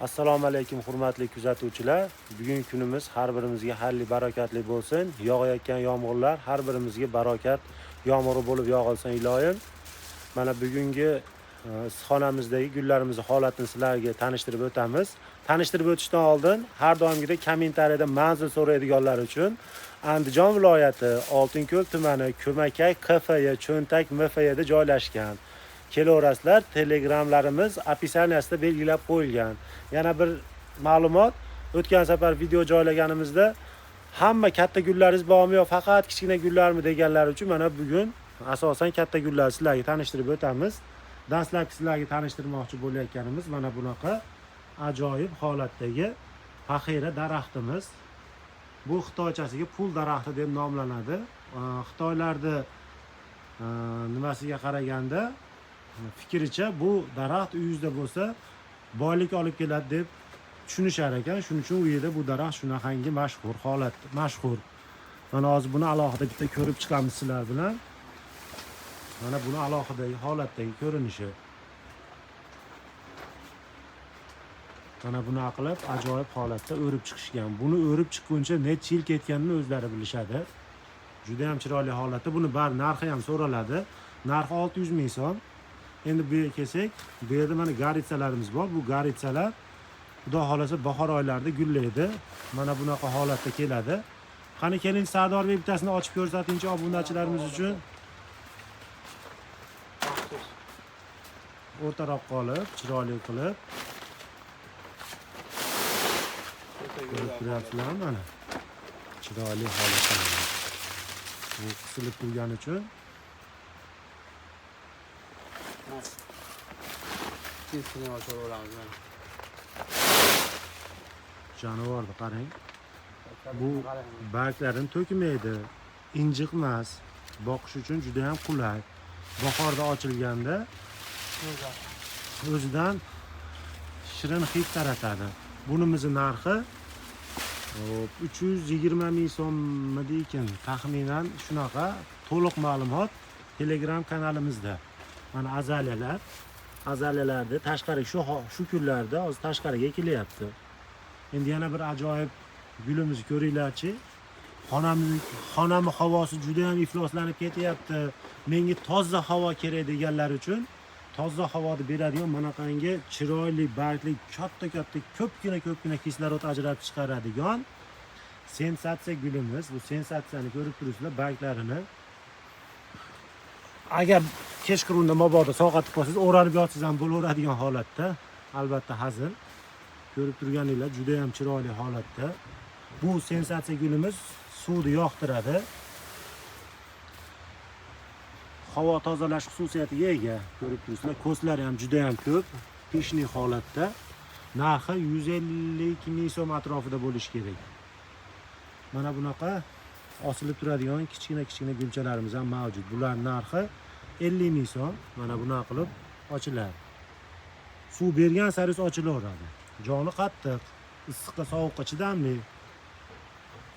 Assalomu alaykum hurmatli kuzatuvchilar. Bugungi kunimiz har birimizga xayrli, barakotli bo'lsin. Yog'ayotgan yomg'irlar har birimizga barokat yomg'iri bo'lib yog'ilsin iloyim. Mana bugungi issiqxonamizdagi gullarimizni holatini sizlarga tanishtirib o'tamiz. Tanishtirib o'tishdan oldin har doimgidek kommentariyada manzil so'raydiganlar uchun Andijon viloyati Oltinko'l tumani Ko'makay KFY Cho'ntak MFYda joylashgan. Kelaverasizlar, telegramlarimiz opisaniyasida belgilab qo'yilgan. Yana bir ma'lumot, o'tgan safar video joylaganimizda hamma katta gullaringiz bormi yo faqat kichkina gullarmi deganlar uchun mana bugun asosan katta gullarni sizlarga tanishtirib o'tamiz. Dastlabki sizlarga tanishtirmoqchi bo'layotganimiz mana bunaqa ajoyib holatdagi paxira daraxtimiz. Bu xitoychasiga pul daraxti deb nomlanadi. Xitoylarda nimasiga qaraganda fikricha bu daraxt uyingizda bo'lsa boylik olib keladi deb tushunishar ekan. Shuning uchun u yerda bu daraxt shunaqangi mashhur holat, mashhur. Mana hozir buni alohida bitta ko'rib chiqamiz sizlar bilan. Mana buni alohida holatdagi ko'rinishi. Mana buni qilib ajoyib holatda o'rib chiqishgan. Buni o'rib chiqquncha necha yil ketganini o'zlari bilishadi. Juda ham chiroyli holatda. Buni bar narxi ham so'raladi. Narxi 600 ming so'm. Endi bu yerga kelsak, bu yerda mana garitsalarimiz bor. Bu garitsalar Xudo xolasa bahor oylarida gullaydi. Mana bunaqa holatda keladi. Qani keling Sardorbek bittasini ochib ko'rsatingchi obunachilarimiz uchun. O'rtaroqqa olib, chiroyli qilib. Ko'rib turapsizlarmi mana? Chiroyli holatda. Bu qisilib turgani uchun jonivorni qarang. Bu barglarini to'kmaydi, injiq emas, boqish uchun juda ham qulay. Bahorda ochilganda o'zidan shirin hid taratadi. Bunimizni narxi 320 ming so'mmidi ekan, taxminan shunaqa. To'liq ma'lumot Telegram kanalimizda. Mana azaliyalar, azaliyalarni tashqari shu kunlarda hozir tashqariga ekilyapti. Endi yana bir ajoyib gulimizni ko'ringlarchi. Xonamni havosi juda ham ifloslanib ketyapti. Menga toza havo kerak deganlar uchun toza havoni beradigan manaqangi chiroyli bargli katta-katta ko'pgina kislorod ajratib chiqaradigan sensatsiya gulimiz. Bu sensatsiyani ko'rib turibsizlar barglarini. Agar kechqurunda mabodo sovqotib qolsangiz, o'ralib yotsangiz ham bo'laveradigan holatda. Albatta hazil. Ko'rib turganinglar juda ham chiroyli holatda. Bu sensatsiya gulimiz suvni yoqtiradi. Havo tozalash xususiyatiga ega. Ko'rib turibsizlar, ko'zlari ham juda ham ko'p, pishni holatda. Narxi 152 ming so'm atrofida bo'lishi kerak. Mana bunaqa osilib turadigan kichkina-kichkina gulchalarimiz ham mavjud. Bular narxi 50 ming so'm. Mana bunaqa qilib ochiladi. Suv bergan sari ochilaveradi. Joni qattiq, issiqqa sovuqqa chidamli.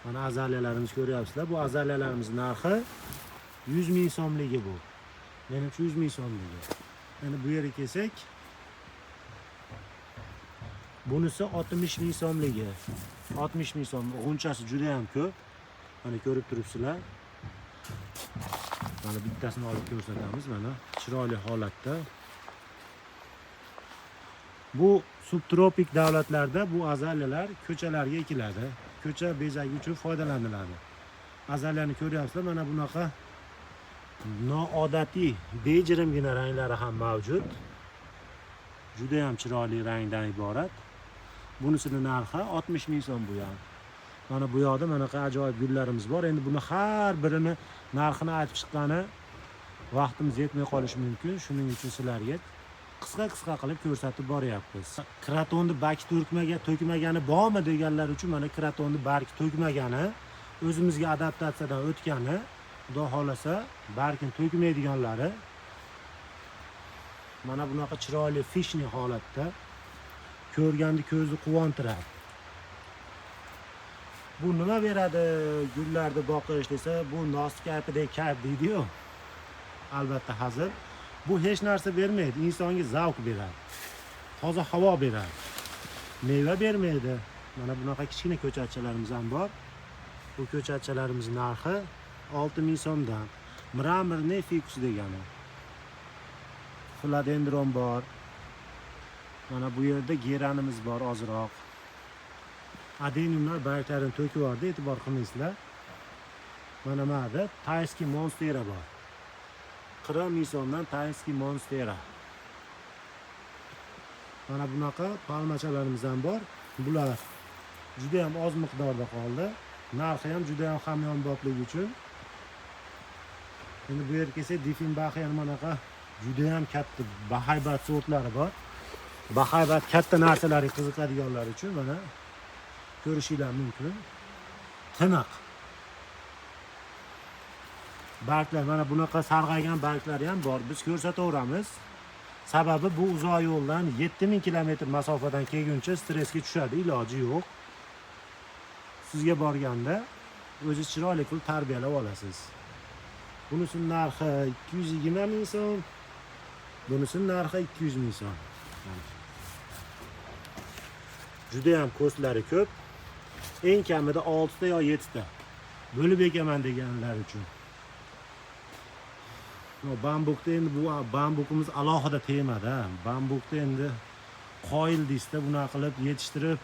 Mana azaliyalarimiz ko'ryapsizlar. Bu azaliyalarimiz narxi 100 ming so'mligi bu. Menimcha 100 ming so'mligi. Endi bu yerga kelsak, bunisi 60 ming so'mligi. 60 ming so'm. G'unchasi juda ham ko'p. Mana ko'rib turibsizlar. Mana bittasini olib ko'rsatamiz. Mana chiroyli holatda. Bu subtropik davlatlarda bu azaliyalar ko'chalarga ekiladi. Ko'cha bezagi uchun foydalaniladi. Azaliyani ko'ryapsizlar, mana bunaqa noodatiy bejirimgina ranglari ham mavjud. Juda ham chiroyli rangdan iborat. Bunisini narxi 60 ming so'm bu ham. Mana bu yoqda manaqa ajoyib gullarimiz bor. Endi buni har birini narxini aytib chiqqani vaqtimiz yetmay qolishi mumkin. Shuning uchun sizlarga qisqa-qisqa qilib ko'rsatib boryapmiz. Kratonni bargi to'kmagani bormi deganlar uchun mana kratonni bargi to'kmagani, o'zimizga adaptatsiyadan o'tgani, Xudo xolasa bargini to'kmaydiganlari mana bunaqa chiroyli fishni holatda ko'rganda ko'zni quvontiradi. Bu nima beradi gullarni boqish desa, bu nos kayfidek kayf deydi-yu. Albatta hazil. Bu hech narsa bermaydi, insonga zavq beradi. Toza havo beradi. Meva bermaydi. Mana bunaqa kichkina ko'chatchalarimiz ham bor. Bu ko'chatchalarimiz narxi 6000 so'mdan. Mramorniy fikus degani. Filodendron bor. Mana bu yerda geranimiz bor ozroq. Adeniumlar barglarini to'kib yubordi, e'tibor qilmaysizlar. Mana bu yerda tayskiy monstera bor. 40 ming so'mdan tayskiy monstera. Mana bunaqa palmachalarimiz ham bor. Bular juda ham oz miqdorda qoldi. Narxi ham juda ham hamyonbopligi uchun. Endi bu yerga kelsak, Diefenbachiyani manaqa juda ham katta bahaybat sortlari bor. Bahaybat katta narsalarga qiziqadiganlar uchun mana ko'rishinglar mumkin. Tiniq. Barglar, mana bunaqa sarg'aygan barglari ham bor. Biz ko'rsataveramiz. Sababi bu uzoq yo'ldan 7000 kilometr masofadan kelguncha stressga tushadi, iloji yo'q. Sizga borganda o'zi chiroyli qilib tarbiyalab olasiz. Bunisining narxi 220 ming so'm, bunisining narxi 200 ming so'm. Juda ham ko'stlari ko'p. Eng kamida 6 ta yo 7 ta. Bo'lib ekaman deganlar uchun. Bambukda endi bu bambukimiz alohida temada. Bambukda endi qoyil deysizda, bunaqa qilib yetishtirib,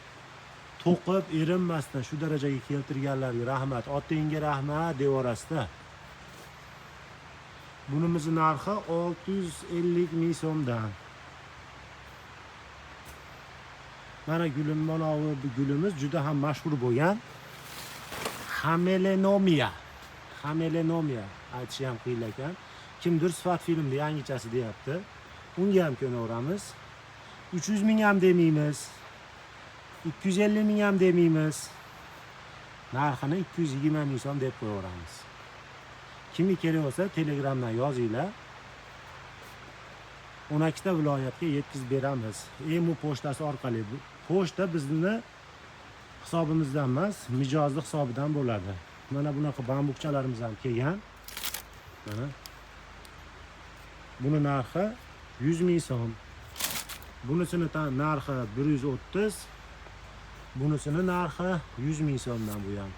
to'qib, erinmasdan shu darajaga keltirganlarga rahmat, otangga rahmat devorasizda. Bunimizni narxi 650 ming so'mdan. Mana gulim, mana bu gulimiz juda ham mashhur bo'lgan Xamelenomiya. Xamelenomiya aytishi ham qiyin ekan. Kimdir sifat filmda yangichasi deyapti. Unga ham ko'naveramiz. 300 ming ham demaymiz. 250 ming ham demaymiz. Narxini 220 ming so'm deb qo'yaveramiz. Kimga kerak bo'lsa Telegramdan yozinglar. 12 ta viloyatga yetkazib beramiz. Emu pochtasi orqali. Pochta bizni hisobimizdan emas, mijozning hisobidan bo'ladi. Mana bunaqa bambukchalarimiz ham kelgan. Mana. Buni narxi 100 ming so'm. Bunisini narxi 130, bunisini narxi 100 ming so'mdan bu ham.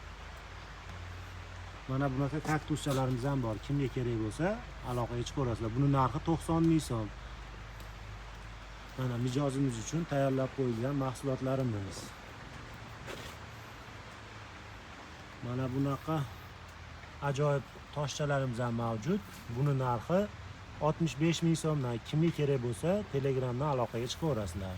Mana bunaqa kaktuschalarimiz ham bor. Kimga kerak bo'lsa, aloqaga chiqaverasizlar. Buni narxi 90 ming so'm. Mana mijozimiz uchun tayyorlab qo'yilgan mahsulotlarimiz. Mana bunaqa ajoyib toshchalarimiz ham mavjud. Buni narxi 65 ming so'mdan. Kimga kerak bo'lsa, Telegramdan aloqaga chiqaverasizlar.